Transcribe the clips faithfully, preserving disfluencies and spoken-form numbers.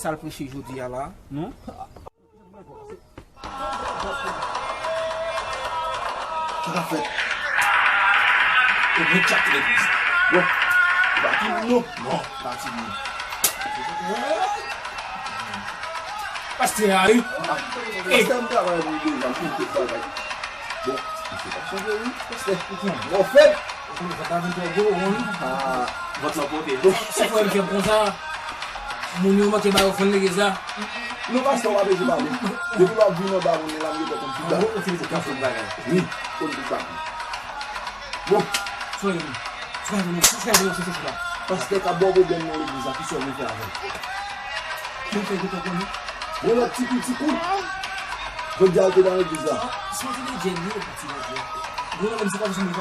Sa l preche jodi a la, non? Sa k ap fèt? Ou mèt tchak legliz. Bon, ou pa timoun non? Non, pa timoun. Pastè a, wi. Pastè, m travay pou li deja, m konn tout bagay. Bon, misye pa chanje, wi. Pastè, ou konn mò fèb. Ou konn vant la vin twò gwo, ou konn. Ah, vant la pote. Bon, se fò m fè konsa. Moun yo manke ba yo fann legliz la. Non, pastè, w pa bezwen pale. Depi w ap vin anba moun nan la, m gentan konn tout bagay. Ou konn tout bagay. Wi, konn tout bagay. Bon. Soyez, soyez, soyez, soyez, soyez, soyez. Pastè ka ba w pwoblèm nan legliz la, kisa w vle fè avè l? Ki fè gentan konnen? Bon, lòt ti kou, ti kou. Jodi a, l te nan legliz la. Soti de djèl li, pati de djèl. Bon, menm si pa sou mwen,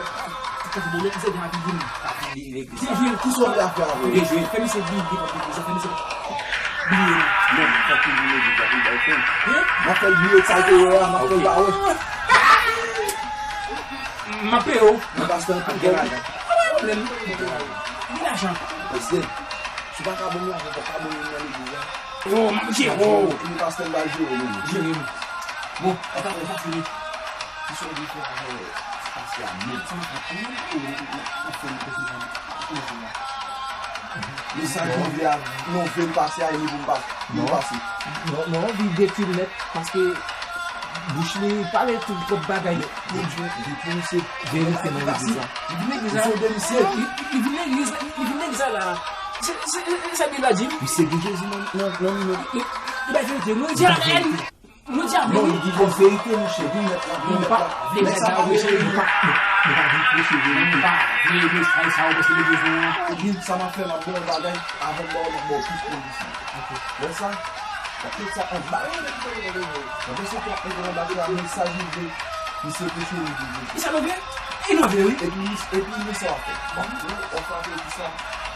tout ka bole, se de rapid vini. Rapid vini legliz. Ki jwe, ki sòt la fè avè l? Ki jwe, fè misye bliye kòb legliz la, fè misye bliye. Non, fòk li vini legliz la, pou l bay fè. Hein? M ap fè l bliye sa l te wè a, m ap fè l pa wè. M ap peye w. Nan pastè an ap gen lajan. Pa gen pwoblèm. Gen lajan. Mesye, si w pa ka ban m lajan, w pa ka ban m nan legliz la. Yo, m ap jere w. Epi pastè m pral jere w menm. Jere m. Bon, pa ta fè fatige. Ki sa w vle fè avè pastè a menm? Sa m ap fè, m ap fè m pase nan legliz la. Men sa Jan vle a, non, vle m pase a, e li pou m pase. Pou m pase. Non, non, li detwi l nèt, paske bouch li pale tout twòp bagay. Li di, li di pou misye. Verite nan legliz la. Li vin legliz la. Misye de misye. Li, li, li vin legliz la, li vin legliz la la. Se, se, se sa Bib la di. Misye gen Jezi nan, nan, nan li menm. Li, li bay verite. Nou di amèn. Nou di amèn. Non, li di verite, monchè, li nèt la, li nèt la. Nèg sa pa preche, li pa, li pa vin preche verite. Nou pa vle mesaj sa yo, paske legliz nou an. Epi sa m ap fè, m ap ba w bagay, avan m ba w, m ap ba w plis kondisyon. Lè sa, w ap met sa anba. Lè sa, w ap mete anba, se a mesaj nou vle, misye preche, nou vle. Kisa nou vle? E nou vle, wi. Epi, epi, men sa w ap fè. Bon, w ap frape kisa?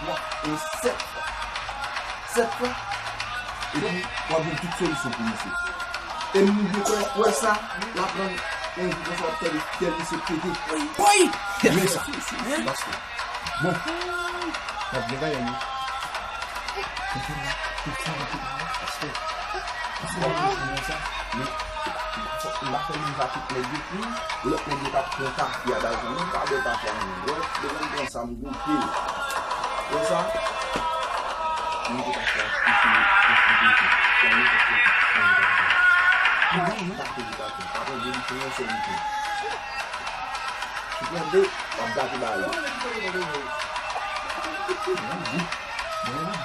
W ap, e sèt fwa. Sèt fwa. Epi, w ap jwenn tout solisyon pou misye. E m gen kwè, wè sa, l ap rann yon jou konsa w ap tande kè misye pete. Woy! Men sa. Pastè. Bon. W ap gen bagay, wi. Mete la, tout sa, mete la, pastè. Pastè, w ap gen konsa. Men, m pa fè menm jan tout nèg yo. Lòt nèg yo t ap pran kafe a bay zanmi, m pa bwè kafe a menm. Wè, devan m pran sa, m goute l. Wè sa? Moun ki pa fè, ki fini, ki fini, ki fini. Sa yo fè, ki fini, ki fini. Sa fè, ki fini, ki fini. Sa fè, ki fini, ki fini. Si w pran de, w ap gate bagay la. Mwen, mwen, mwen, mwen.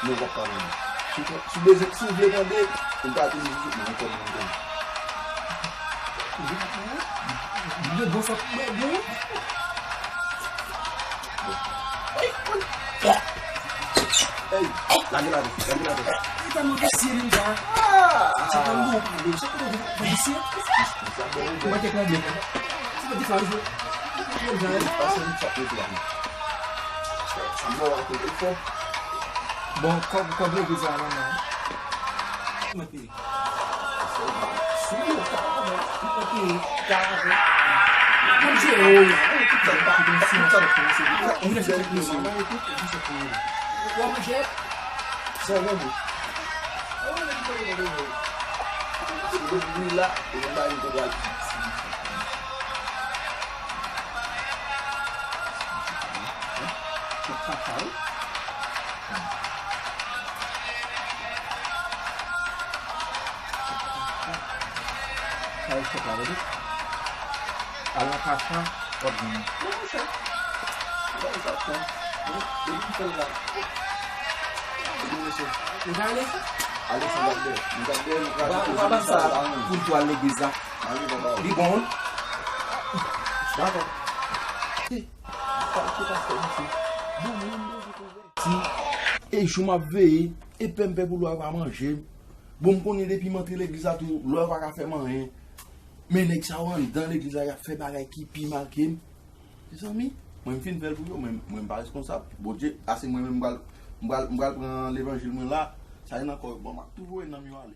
Non, w ap pa mwen. Si w, si w bezwen, si w vle tande, ou ka itilize tout moun, ou konn moun konn. Li bon sa pou mwen, bon. Ey, lage la, lage la. Li tèlman visye, li, sa. Ah! Se pa bon, pale. Se pa bon, visye. Mwen te konnen. Se pa diferan, jwe. Mwen te konnen. Pase yon chak mete la. Sa mwen wè tou fò. Bon, kòb, kòb legliz la nan men w. Mwen peye. Sou yo, ka avè. Mwen peye. Ka avè. Mwen jere w. Tout sa, tout sa, tout sa. Ou vin fè tout misye. Ou ap manje? Sa w mande? Ou vin la, e mwen ba li kontra. Tout sa, sa, wi. Sa e chèk la, gade. Al nan kafa, w ap jwenn. Non, monchè. Sa e chèk la. Bon, depi m fè l la. Depi m fè l. Nou ka ale? Ale, se gade. Nou gade, nou gade. Ou pa, ou pa ban sa pou l tou al legliz la. Ale, papa. Li bon, wi. Dakò. Sa se pastè misye. Bon, mwen menm bezwen konvèti. E jou m ap veye, e pè m pè pou lwa yo pa manje m. Bon, m konnen depi m antre legliz la tou, lwa yo pa ka fè m anyen. Men nèg sa yo anndan legliz la, y ap fè bagay ki pi mal ke m. Mezanmi, mwen m fin fè l pou yo, men mwen m pa reskonsab. Bondye, ase mwen menm m pral, m pral, m pral pran levanjil mwen la, sa gen nan kò yo. Bon, m ap tou voye nanm yo ale.